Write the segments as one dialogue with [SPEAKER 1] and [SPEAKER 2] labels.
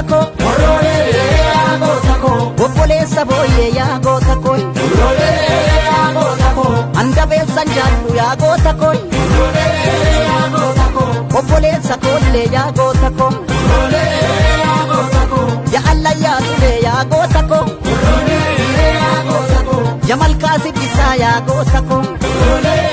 [SPEAKER 1] goota koo.
[SPEAKER 2] Oroolee goota koo.
[SPEAKER 1] Obboleessa booyyee yaa goota koo.
[SPEAKER 2] Oroolee goota koo.
[SPEAKER 1] Handabeessan jaallu yaa goota koo.
[SPEAKER 2] Oroolee goota koo.
[SPEAKER 1] Obboleessa koollee yaa goota koo.
[SPEAKER 2] Oroolee goota koo.
[SPEAKER 1] Yaa allayyaa tulee yaa goota koo.
[SPEAKER 2] Oroolee goota koo.
[SPEAKER 1] Yaa malkaa siddisaa yaa goota koo.
[SPEAKER 2] Oroolee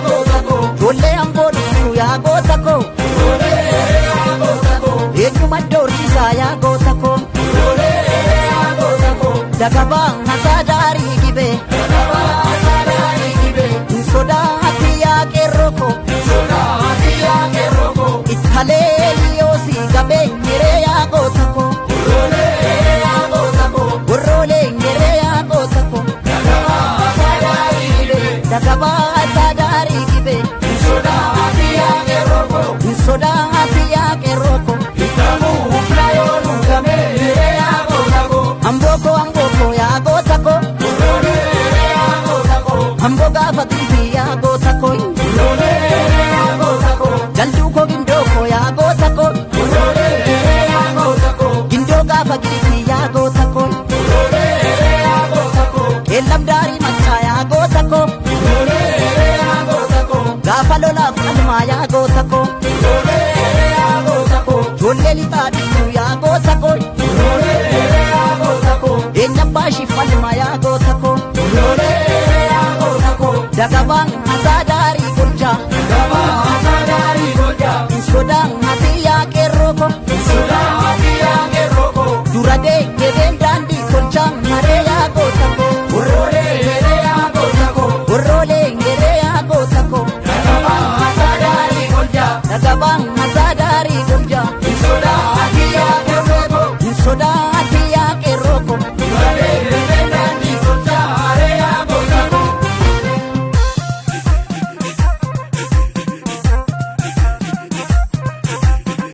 [SPEAKER 2] goota koo.
[SPEAKER 1] Ijoollee amboo dhufuu yaa goota koo.
[SPEAKER 2] Oroolee goota koo.
[SPEAKER 1] Eenyuma doorsisaa yaa goota koo.
[SPEAKER 2] Oroolee goota koo.
[SPEAKER 1] Dagabaa hasaa daarii gibee.
[SPEAKER 2] Dagabaa sadaarii gibee.
[SPEAKER 1] Hin sodaati yaa qeerroo koo.
[SPEAKER 2] Sodaati yaa qeerroo koo.
[SPEAKER 1] Ittalee yoo si gabee nyeree yaa goota koo.
[SPEAKER 2] Oroolee goota koo.
[SPEAKER 1] Worroolee nyeree yaa goota koo.
[SPEAKER 2] Dagabaa sadaarii gibee.
[SPEAKER 1] Dagabaa hasaa daarii gibee.
[SPEAKER 2] Sodaati yaa qeerroo koo.
[SPEAKER 1] Hin sodaati yaa qeerroo koo.
[SPEAKER 2] Ittamu humna yoo nuugamee yaa goota koo.
[SPEAKER 1] Amboo koo amboo koo yaa goota koo.
[SPEAKER 2] Oroolee goota koo.
[SPEAKER 1] Amboo gaafa giifii yaa goota koo.
[SPEAKER 2] Oroolee goota koo.
[SPEAKER 1] Jalduu koo gindoo koo yaa goota koo.
[SPEAKER 2] Oroolee goota koo.
[SPEAKER 1] Gindoo gaafa giifii yaa goota koo.
[SPEAKER 2] Oroolee goota koo.
[SPEAKER 1] Qeellam daarii maccaa yaa goota koo.
[SPEAKER 2] Oroolee goota koo.
[SPEAKER 1] Gaafa lolaaf qalmaa yaa goota koo.
[SPEAKER 2] Oroolee goota koo.
[SPEAKER 1] Ijoollee lixaa dhufuu yaa goota koo.
[SPEAKER 2] Oroolee goota koo.
[SPEAKER 1] Eenyam baashiif falmaa yaa goota koo.
[SPEAKER 2] Oroolee goota koo.
[SPEAKER 1] Dagabaan hasaa daarii golchaa.
[SPEAKER 2] Dagabaa sadaarii golgaa.
[SPEAKER 1] Hin sodaan ati yaa qeerroo koo.
[SPEAKER 2] Sodaati yaa qeerroo koo.
[SPEAKER 1] Dura deegebeen daandii tolchaa maree yaa goota koo.
[SPEAKER 2] Oroolee yaa goota koo.
[SPEAKER 1] Worroolee ngeree yaa goota koo.
[SPEAKER 2] Dagabaa sadaarii golgaa.
[SPEAKER 1] Dagabaan hasaa daarii golchaa.